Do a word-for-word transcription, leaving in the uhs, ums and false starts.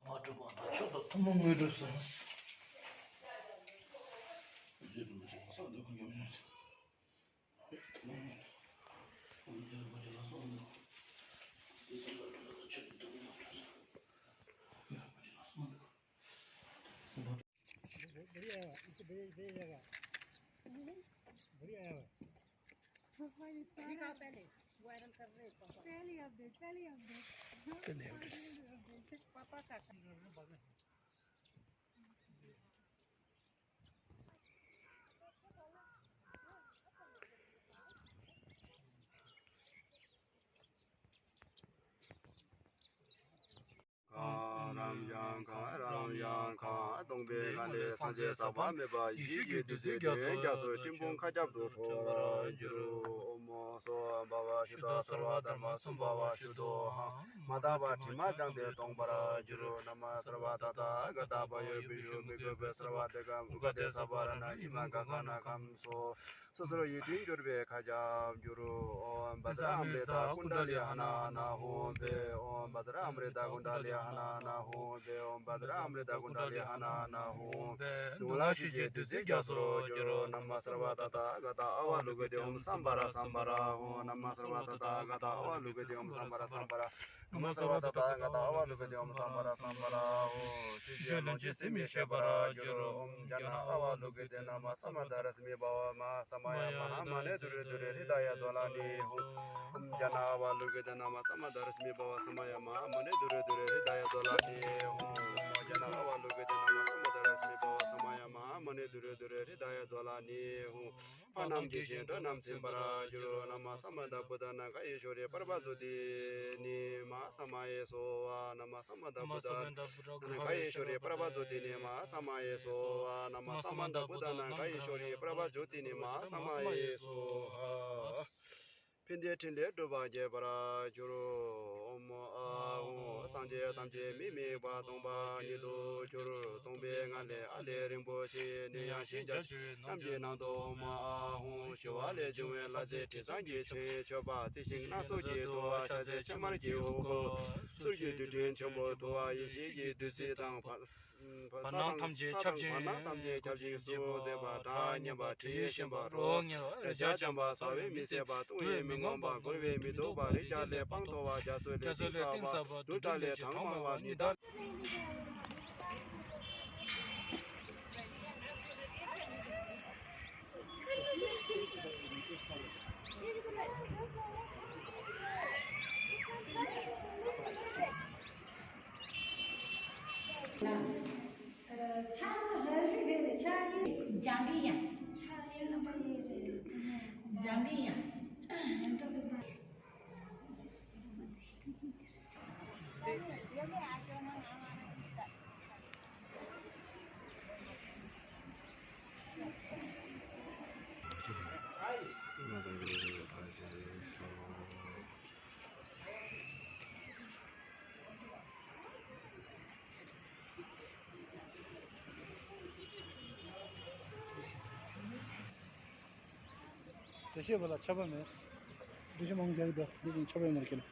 མ་གྲུབ་པ་དང་མཆོག་ཏུ་ཐུན་མོང་དངོས་གྲུབ་གསུངས། बढ़िया है, इससे बढ़िया, बढ़िया जाएगा। बढ़िया है। दिखाओ पहले, वायरल कर रहे हैं पापा। पहली अपडेट, पहली अपडेट। पहले अपडेट। पापा का। གང་རབ་འབྱམས་གང་རབ་འབྱམས་གང་། སྟོང་པའི་ངང་ལས་སངས་རྒྱས་ཟག་པ་མེད་པ་ཡེ་ཤེས་ཀྱི་བདུད་རྩི་ལྡན་རྒྱ་མཚོ་སྤྲིན་ཕུང་མཁའ་ཁྱབ་ཏུ་འཕྲོ་བར་འགྱུར། ཨོཾ་སྭ་བྷཱ་ཝ་ཤུདྡྷ་སརྦ་དྷརྨ་སྭ་བྷཱ་ཝ་ཤུདྡྷོ་ཧཾ། མ་དག་པ་དྲི་མ་སྦྱངས་ཏེ་སྟོང་པར་འགྱུར། ན་མ་སརྦ་ད་ཐཱ་ག་ཏ་བྷ་ཡོ་བི་ཤུ་མི་གུ་བེ་སརྦ་དེ་ཀ་ཨུ་ག་ཏེ་སརྦ་ར་ཎ་ཨི་མ་ག་ག་ན་ཁམ་སོ། སོ་སོར་ཡིད་བཞིན་གྱུར་པའི་མཁའ་ཁྱབ་འགྱུར། ཨོཾ་བཛྲ་ཨ་མྲྀ་ཏ་ཀུཎྜ་ལི་ཧ་ན་ན་ཧཱུྃ་ཕཊ། ཨོཾ་བཛྲ་ཨ་མྲྀ་ཏ་ཀུཎྜ་ལི་ཧ་ན་ན་ཧཱུྃ་ཕཊ། ཨོཾ་བཛྲ་ཨ་མྲྀ་ཏ་ཀུཎྜ་ལི་ཧ་ན་ན་ཧཱུྃ་ཕཊ། གདུང་ལ་ཞུགས་ཤིང་བདུད་རྩིའི་རྒྱ་མཚོར་གྱུར། ན་མ་སརྦ་ད་ཐཱ་ག་ཏ་ཨ་ཝ་ལོ་ཀི་ཏེ། ཨོཾ་སམྦྷ་ར་སམྦྷ་ར་ཧཱུྃ། ན་མ་སརྦ་ད་ཐཱ་ག་ཏ་ཨ་ཝ་ལོ་ཀི་ཏེ། ཨོཾ་སམྦྷ་ར་སམྦྷ་ར། ན་མ་སརྦ་ད་ཐཱ་ག་ཏ་ཨ་ཝ་ལོ་ཀི་ཏེ། ཨོཾ་སམྦྷ་ར་སམྦྷ་ར་ཧཱུྃ། ཆོས་སྤྱོད་ལོངས་སྤྱོད་ཟད་མི་ཤེས་པར་འགྱུར། ཨོཾ་ཛྙཱ་ན་ཨ་ཝ་ལོ་ཀི་ཏེ། ན་མ་སཾ་མ་དྷ་ར་སྨི་བྷ་བ་མ་ཧཱ་ས་མ་ཡ་མ་ཧཱ་མ་ཎི་དྷཱུ་རེ་དྷཱུ་རེ་ཧྲཱི་དྷ་ཡ་ཛྭ་ལ་ནི་ཧཱུྃ། ཨོཾ་ཛྙཱ་ན་ཨ་ཝ་ལོ་ཀི་ཏེ། ན་མ་སཾ་མ་དྷ་ར་སྨི་བྷ་བ་ས་མ་ཡ་མ་ཧཱ་མ་ཎི་དྷཱུ་རེ་དྷཱུ་རེ་ཧྲཱི་དྷ་ཡ་ཛྭ་ལ་ནི་ཧཱུྃ། ཨོཾ་ཛྙཱ་ན་ཨ་ཝ་ལོ་ཀི་ཏེ། ན་མ་སཾ་མ་དྷ་ར་སྨི་བྷ་བ་ས་མ་ཡ་མ་ཧཱ་མ་ཎི་དྷཱུ་རེ་དྷཱུ་རེ་ཧྲཱི་དྷ་ཡ་ཛྭ་ལ་ནི་ཧཱུྃ། ཕ་རྣམས་དགྱེས་ཤིང་འགྲོ་རྣམས་ཚིམ་པར་འགྱུར། ན་མ་སཾ་མ་དྷ་བུདྡྷ་ནཱ་ག་ཨི་ཤྭ་རི་པརྦ་ཛོ་ཏི་ནི་མ་ཧཱ་ས་མ་ཡེ་སྭཱ་ཧཱ། ན་མ་སཾ་མ་དྷ་བུདྡྷ་ནཱ་ག་ཨི་ཤྭ་རི་པརྦ་ཛོ་ཏི་ནི་མ་ཧཱ་ས་མ་ཡེ་སྭཱ་ཧཱ། ན་མ་སཾ་མ་དྷ་བུདྡྷ་ནཱ་ག་ཨི་ཤྭ་རི་པརྦ་ཛོ་ཏི་ནི་མ་ཧཱ་ས་མ་ཡེ་སྭཱ་ཧཱ། ཕན་བདེའི་ཕྲིན་ལས་འགྲུབ་པར་བྱེད་པར་འགྱུར། ཨོཾ་ཨཱཿཧཱུྃ། སངས་རྒྱས་ཐམས་ཅད་མི་དམིགས་པ་སྟོང་པ་ཉིད་དུ་གྱུར། སྟོང་པའི་ངང་ལས་ཨ་ལས་རིན་པོ་ཆེའི་ནད་ཡམས་ཞི་བྱ་ཆུ་ཡི་རྣམས་ཀྱི་ནང་དུ་ཨོཾ་ཨཱཿཧཱུྃ། ཞི་བ་ལས་བྱུང་བའི་ལྷ་རྫས་དྲི་བཟང་གི་ཆོས་མཆོད་པ་རྩི་ཤིང་སྣ་ཚོགས་ཀྱི་དུ་བ་ཕྱག་མཚན་ཕྱེ་མར་གྱི་འོད་ཀྱིས་གསུར་གྱི་རྡུལ་ཕྲན་ཆེན་པོ་དུ་བ་ཡེ་ཤེས་ཀྱི་བདུད་རྩི་དང་བར་བར་སྣང་ཐམས་ཅད་ཁྱབ་ཅིང་། བར་སྣང་ཐམས་ཅད་ཁྱབ་ཅིང་གཟུགས་ཟད་པ། གྲང་ངེས་པ། དྲི་ཞིམ་པ། རོ་ངལ་བ། རེག་བྱ་འཇམ་པ། ཟ་བས་མི་ཟད་པ། བཏུང་བས་མི་ངོམས་པ། བསྐོལ་བས་མི་དུག་པ། རེག་བྱ་ལས་དཔངས་མཐོ་བ། རྒྱ་མཚོ་ལས་གཏིང་ཟབ་པ། རྡུལ་ཕྲ་ལས་གྲངས་མང་བ། ཉི་ཟླ། ཕྱག་ན་རལ་གྲི་དེ་རེད། ཕྱག་གཡས། འཇམ་པའི་དབྱངས། ཕྱག་གཡས་ལ་པ་ཡེ་རེད། འཇམ་པའི་དབྱངས། ཡང་དག་ཏུ་བཏང་། དེ་བཤད་པ་ལ་ཆད་པ་མེད། འདི་བཞིན་མང་རྒྱག་གི་འདུག་འདི་བཞིན་ཆད་པ་མེད་ཁྱེད།